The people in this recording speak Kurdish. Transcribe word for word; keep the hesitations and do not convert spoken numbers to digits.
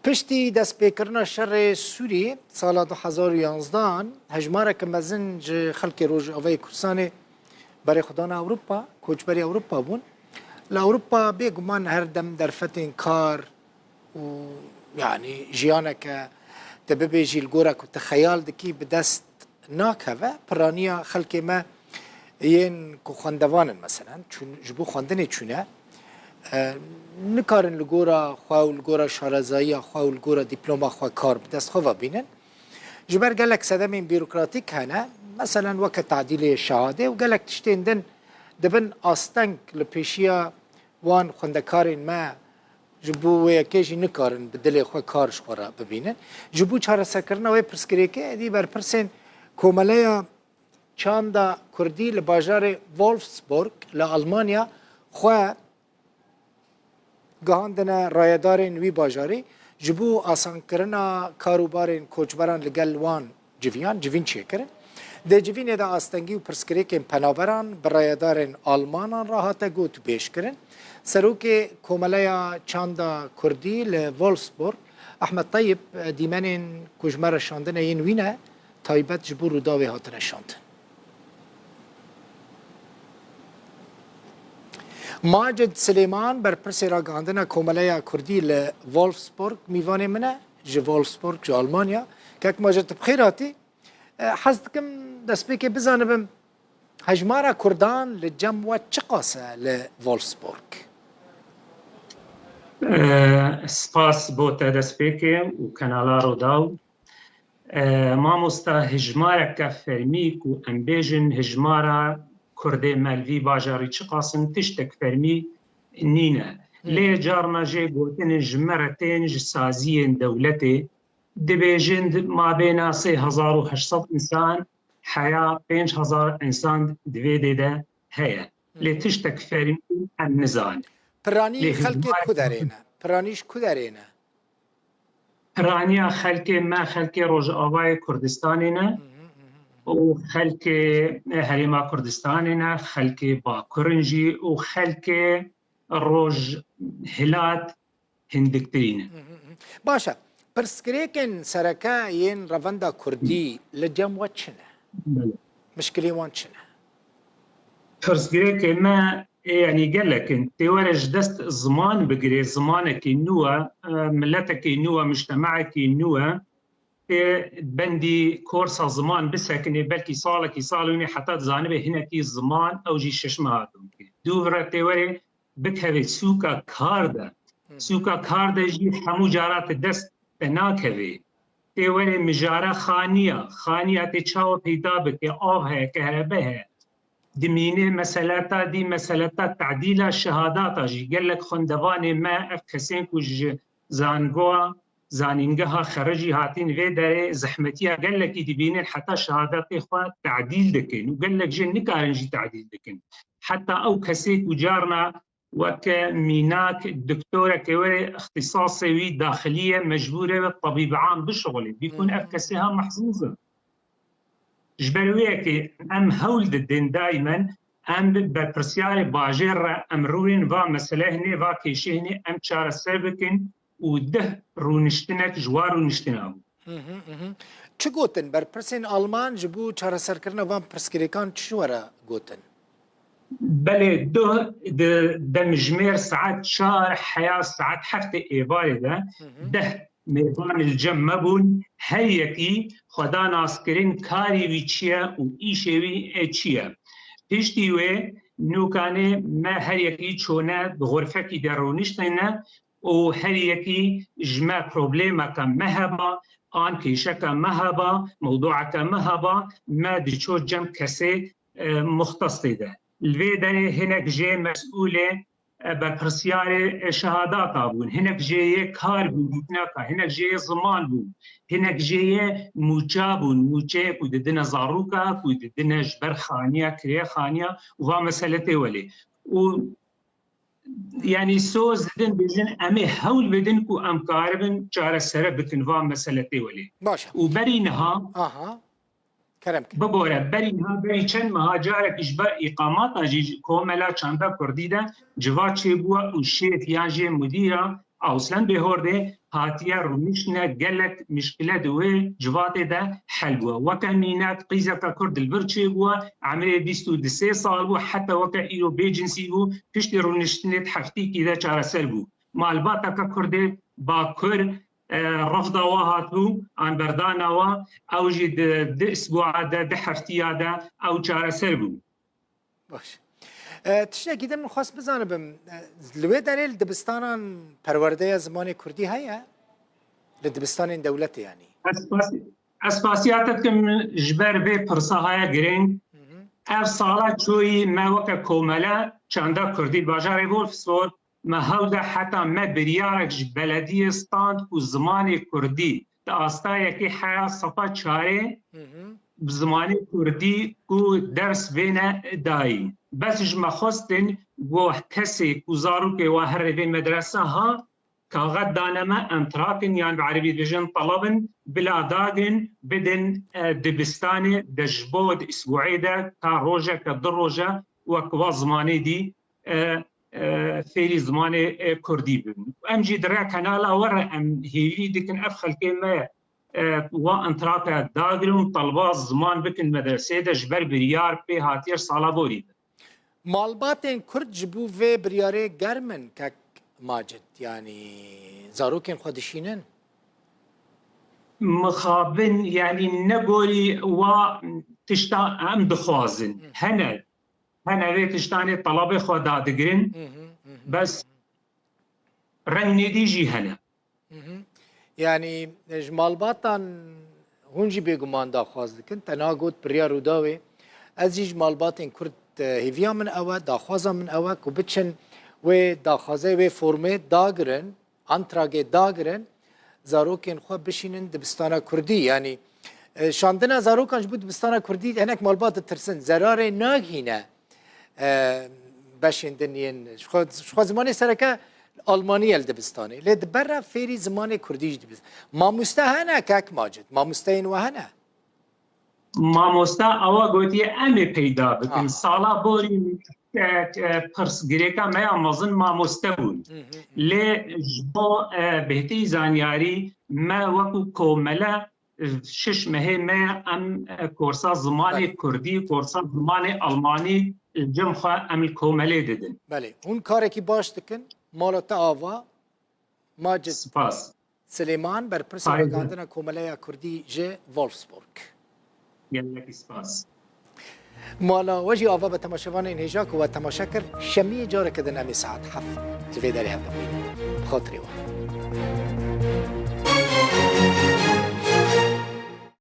Piştî destpêkirina şerê Sûrî sala du hezar û yanzdehan, hejmareke mezin ji xelkê Rojavayê Kurdistanê berê xwe dane Ewropa, koçberî Ewropa bûn. Li Ewropa bêguman her dem derfetên kar û, yanî, jiyaneke te bibêjî li gora ku te xeyal dikî bi dest nakeve. Piraniya xelkê me yên ku xwendevan in, meselen, çûn, ji bo xwendinê çûne, e, nikarin li gora xwe û li gora şarezayiya xwe û li gora dîploma xwe kar bi dest xwe ve bînin. Ji ber gelek sedemên bîrokratîk hene, meselen, weke tadîlê şehadê û gelek tiştên din dibin asteng li pêşiya wan xwendekarên me. Ji bo wê yekê jî nikarin bi dilê xwe kar ji xwe re bibînin. Ji bo çareserkirina wê pirsgirêkê, êdî berpirsên Komeleya Çanda Kurdî li bajarê Wolfsburg li Almanya xwe gihandine rayedarên wî bajarî, ji bo asankirina karûbarên koçberan li gel wan civiyan, civîn çêkirin. Di civînê de astengî û pirsgirêkên penaberan bi rayedarên Almanan re hate gotûbêjkirin. Serokê Komeleya Çanda Kurdî li Wolfsburg, Ahmet Tayyip, dîmenên ku ji me re şandine yên wî ne, taybet ji bo Rûdawê hatine şandin. Macid Silêman, berpirsê ragihandina Komeleya Kurdî li Wolfsburg, mîvanê min e, ji Wolfsburg, ji Almanya. Kek Macid, tu bi xêr hatî. E, hez dikim destpêkê bizanibim, hejmara Kurdan li cem we çiqas e li Wolfsburg? E, spas bo te destpêkê û kanala Rûdaw. E, mamosta, hijmareke fermî ku em bêjin hijmara Kurdê me li vî bajarî çiqas in, tiştek fermî nîne. Hmm. Lê carna jê gotin ji me re tên ji saziyên dewletê, dibêjin di mabêna sê hezar û heşt sed însan heya pênc hezar însan di vê dê de heye. Lê Hmm. tiştek fermî em nizanin. Piranî Lê xelkê hizmet- ku derê ne? Piranî ji ku derê ne? Piraniya xelkê me, xelkê Rojavayê Kurdistanê ne û xelkê Herêma Kurdistanê ne, xelkê Bakur in jî û xelkê Rojhilat hindiktirî ne. Baş e. Pirsgirêkên sereke yên revenda kurdî li cem we çi ne? Belê. Mişkilên wan çi ne? Pirsgirêkê me, ê, yanî gelek in. Tê were ji dest ziman bigirê, zimanekî nû e, e, miletekî nû e, mujtemekî nû e. Tê bendî korsa ziman bisekine, belkî salekî, sal û nî heta dizanibe hinekî ziman ew jî şişme hatibû. Dûv re tê were bikeve sûka kar de. Hı hı. Sûka kar de jî hemû cara te dest te nakeve. Tê were mijara xaniya. Xaniya tê çawa peyda bike, av heye, kehrebe heye. Dimîne meseleta dî, meseleta tadîla şehadata jî. Gelek xwendevanê me, ev kesên ku ji zangoa, zanîngeha xericî hatîn vê derê, zehmetiya gelekî dibînin heta şehadetê xwe tadîl dikin û gelek jê nikarin jî tadîl dikin. Heta ew kesê ku carna weke mînak doktoreke were îxtîsasê wî daxilî ye, mecbûr e wek tebîb am bişixulê. Bîkun ev kesê ha mehzûz in. Ji ber wê yekê em hewl didin daimen em bi berpirsiyarê bajêr re em rûnên va mesele hinê, va kêşê hinê em çareser bikin û deh rûniştinek ji wa rûniştina bû. Hı hı, hı hı. Çi gotin? Berpirsên Alman ji bo çareserkirina van pirsgirêkan çi ji we re gotin? Belê, duh di demjimêr saet çar heya saet heftê êvarê de Hı hı. deh mêvan li cem me bûn, her yekî xwe da naskirin karê wî çi ye û îşê wî ê çi ye. Piştî wê nûkanê me her yekî çûne di xurfekî de rûniştine û her yekî ji me problemeke me heba, an kêşeke me heba, mewdueke me heba, me diçû cem kesê, e, muxtesê de. Li vê derê hinek jê mesûlê, e, berpirsiyarê, e, şehadata bûn, hinek jê yê kar bûn, dîtineka, hinek jê yê ziman bûn, hinek jê yê mûça bûn, mûçeyê ku didine zarûka, ku didine ji ber xaniya, kirêxaniya û va meseletê welê. Û yanî soz didin, bêjin, em ê hewl bidin ku em karibin çaresere bikin va meseletê welê. Baş e. Û berî niha Aha. Kerem ke. Bibore, berî niha, berî çend meha carekî ji ber îqamata jî ji Komela Çanda Kurdî de civa çêbûye û şêf yan jê mudîra Ausland Behörde hatiye rûniştine gelek mişkile di wê civatê de hel bûye. Weke mînak qîzeke Kurd li vir çêbûye, emrê bîst û du sê sal bû, heta weke îro bê cinsî bû, piştî rûniştinê di heftîkî de çareser bû. Malbateke Kurdê Bakur, e, refda wa hatibû, an berdana wa, ew jî di, di isbûa de, di heftiya de ew çareser bû. Baş. E, tiştekî din min xwest bizanibim, e, li wê derê li dibistanan perwerdeya zimanê kurdî heye? Li dibistanên dewletê yanî? Ez spas-, ez spasiya te dikim ji ber vê pirsa haya girîng. Hı hı. Ev sala çoyî me weke komele çanda kurdî li bajarê Wolfsburg, me hewl da heta me biryarek ji belediyê stand ku zimanê kurdî di astayekê heya sefa çarê Hı hı. bi zimanê kurdî ku ders vêne dayî. Bes ji me xwestin ku kesê ku zarokê wa herê vê medrese ha, kaxet dane me, em tirakin yan bi erebî dibêjin telebin, bila dagrin, bidin, e, dibistanê de ji bo di isbuê de ka rojeke du roje wek wa zimanê dî, e, e, fêrî zimanê, e, kurdî bibin. Em jî di rê kanala we re em hêvî dikin ev xelkê me, e, wa entrake dagrin û telba ziman bikin medresê de ji ber biryar pê hatiye sala borî de. Malbatên Kurd ji bo vê biryarê germ in kek Macid, yanî zarokên xwe dişînin? Mixabin, yanî ne gorî wa tişta em dixwazin. Hı. Hene, hene vê tiştanê telabê xwe dadigirin, Hı hı, hı hı, bes hı hı. reng nêdî jî hene. Hı hı. Yanî ji malbatan hûn jî bêguman daxwaz dikin. Te niha got biryar û dawê. Ez jî ji malbatên Kurd, e, hêviya min ew e, daxwaza min ew e ku biçin wê daxwazê, wê formê dagirin, antragê dagirin, zarokên xwe bişînin dibistana Kurdî. Yanî, e, şandina zarokan ji bo dibistana Kurdî hinek malbat ditirsin. Zerarê nagîne, e, beşên din yên. Ji xwe, ji xwe zimanê sereke Almanî ye li dibistanê. Lê di ber re fêrî zimanê Kurdî jî dibî. Mamoste hene kek Macid? Mamosteyên we hene? Mamoste awa gotiye em ê peyda bikin. Aha. Sala borî, e, e, pirsgirêka me ya mezin mamoste bûn. Hı hı hı. Lê ji bo, e, bêhtî zanyarî me wekû komele, e, şiş mehê me em, e, korsa zimanê Belê. Kurdî, korsa zimanê Almanî, e, cem xwe em li komelê didin. Belê. Hûn karekî baş dikin. Mala te ava. Macid Spas. Silêman, berpirsa Xahiş. Ragihandina Komeleya Kurdî ji Wolfsburg. Gelekî spas. Mala we jî ava be temaşevanên hêja ku we temaşe kir. Şemiyê careke din em ê saet heft li vê derê hev bibînin. Bi xatirê we.